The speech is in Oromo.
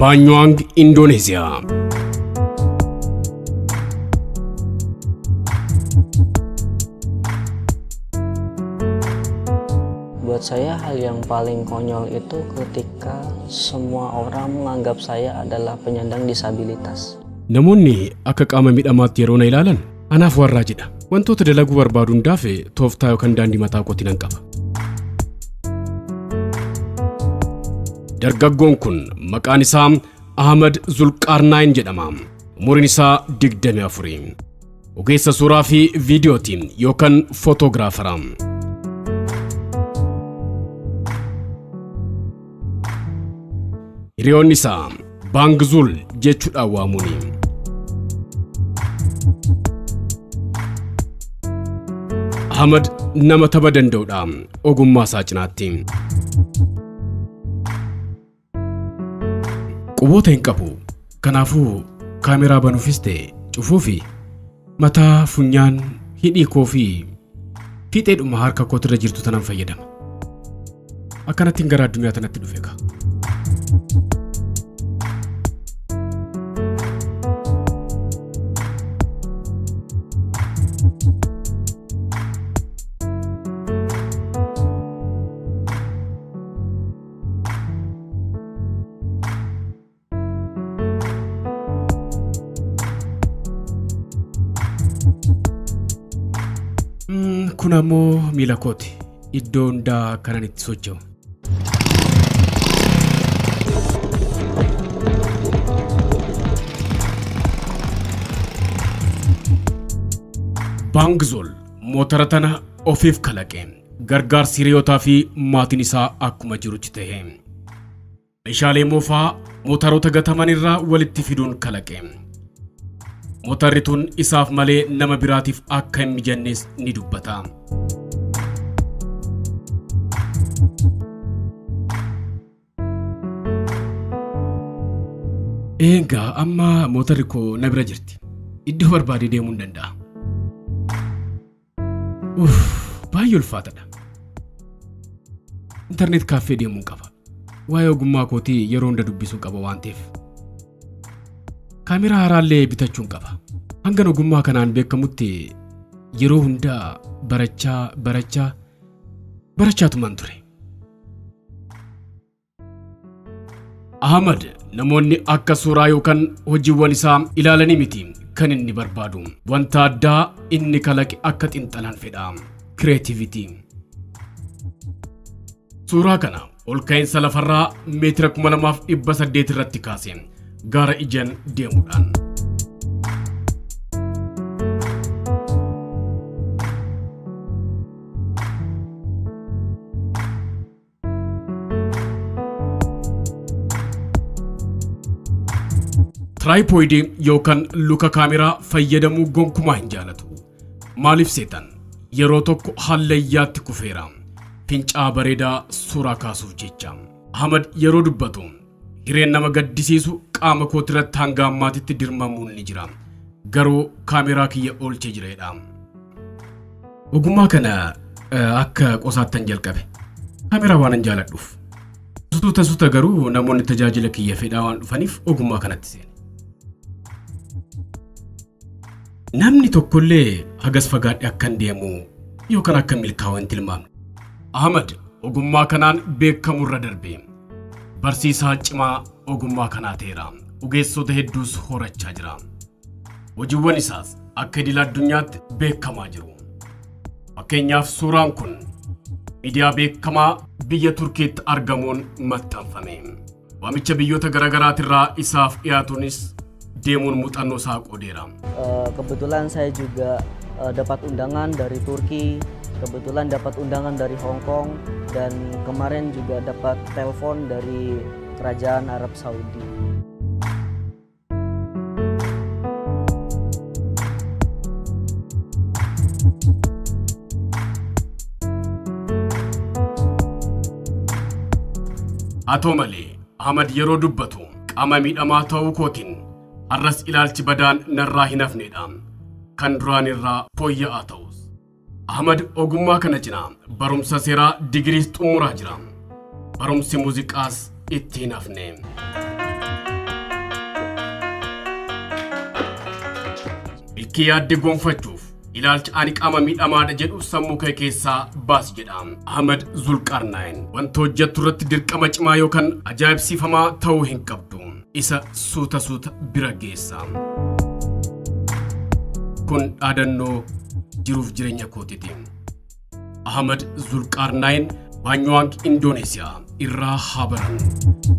Baanyuwaang, Indoneeziyaa. Buat saya hal yang paling konyol itu ketika semua orang menganggap saya adalah penyandang disabilitas. Namoonni akka qaama miidhamaatti yeroo na ilaalan anaaf warraa jedha. Wantoota dalaguu barbaadu hundaaf tooftaa yookaan daandii mataa kootii nan qaba. Dargaggoon kun maqaan isaa Ahmad Zulqaarnaayin jedhama. Umuriin isaa 24. Ogeessa suuraa fi viidiyooti yookaan footoogiraafara. Hiriyoonni isaa Baangzuul jechuudhaan waamuuni. Ahmad nama tapha danda'udha ogummaa isaa cinaatti. Quboota hin qabu. Kanaafuu kaameraa banuufis ta'e cufuufi mataa, funyaan, hidhii koo fi fiixeedhuma harka kootirra jirtu tanan fayyadama. Akkanattiin gara addunyaa tanatti dhufe kaa. Kun ammoo miila kooti. Iddoo hundaa kanan itti socho'u. Baangzool motora tana ofiif kalaqe. Gargaarsi hiriyootaa fi maatiin isaa akkuma jirutti ta'e. Meeshaalee moofaa motaroota gataman irraa walitti fiduun kalaqe. Motarri tun isaaf malee nama biraatiif akka hin mijannes ni dubbata. Eegaa amma motarri koo na bira jirti. Iddoo barbaade deemuu hin danda'a. Uff, baay'ee ulfaatadha. Internet kaaffee deemuun qaba. Waa'ee ogummaa kootii yeroo hunda dubbisuu qaba waan ta'eef. Kaameraa haaraallee bitachuun qaba. Hangan ogummaa kanaan beekamutti yeroo hunda barachaa barachaa barachaatuman ture. Ahmad namoonni akka suuraa yookaan hojiiwwan isaa ilaalanii miti kan inni barbaadu. Wanta addaa inni kalaqe akka xinxalan fedha. Creativity. Suuraa kana ol ka'iinsa lafarraa meetira 2800 irratti kaase gaara ijaan deemuudhaan. Tiraayipoidii yookaan luka kaameraa fayyadamuu gonkumaa hin jaalatu. Maaliif seetan? Yeroo tokko hallayyaatti kufeera. Fincaa bareedaa suuraa kaasuuf jecha. Ahmad yeroo dubbatu hireen nama gaddisiisu qaama kootirratti hanga ammaatitti dirmamuun ni jira. Garuu kaameraa kiyya oolchee jireedha. Ogummaa kana akka qosaattan jalqabe. Kaameraa waanan jaaladhuuf. Suuta suuta garuu namoonni tajaajila kiyya fedhaa waan dhufaniif ogummaa kanatti seene. Namni tokkollee hagas fagaadhe akkan deemu yookaan akka milkaa'u hin tilmaamne. Ahmad ogummaa kanaan beekamurra darbe barsiisaa cimaa ogummaa kanaa ta'eera. Ogeessota hedduus horachaa jira. Hojiiwwan isaas akka idil addunyaatti beekamaa jiru. Fakkeenyaaf suuraan kun miidiyaa beekamaa biyya Turkiitti argamuun maxxanfame. Waamicha biyyoota garaagaraatirraa isaaf dhiyaatuunis deemuun muuxannoo isaa qoodeera. Kebetulan saya juga dapat undangan dari Turki, kebetulan dapat undangan dari Hong Kong, dan kemarin juga dapat telepon dari Kerajaan Arab Saudi. Haa ta'u malee Ahmad yeroo dubbatu qaama miidhamaa ta'uu kootiin har'as ilaalchi badaan narraa hin hafnedha. Kan duraan irraa fooyya'aa ta'us. Ahmad ogummaa kana cinaa barumsa seeraa digiriis xumuraa jira. Barumsi muuziqaas itti hin hafne. Milkii yaadde gonfachuuf ilaalcha ani qaama miidhamaadha jedhu sammuu kee keessaa baasi jedha. Ahmad Zulqarnaayin wanta hojjettu irratti dirqama cimaa yookaan ajaa'ibsiifamaa ta'uu hin qabdu. Isa suuta suuta bira geessa. Kun dhaadannoo jiruuf jireenya kootiiti. Ahmad Zulqarnaayin Baanyuwaang Indoneesiyaa irraa haa barannu.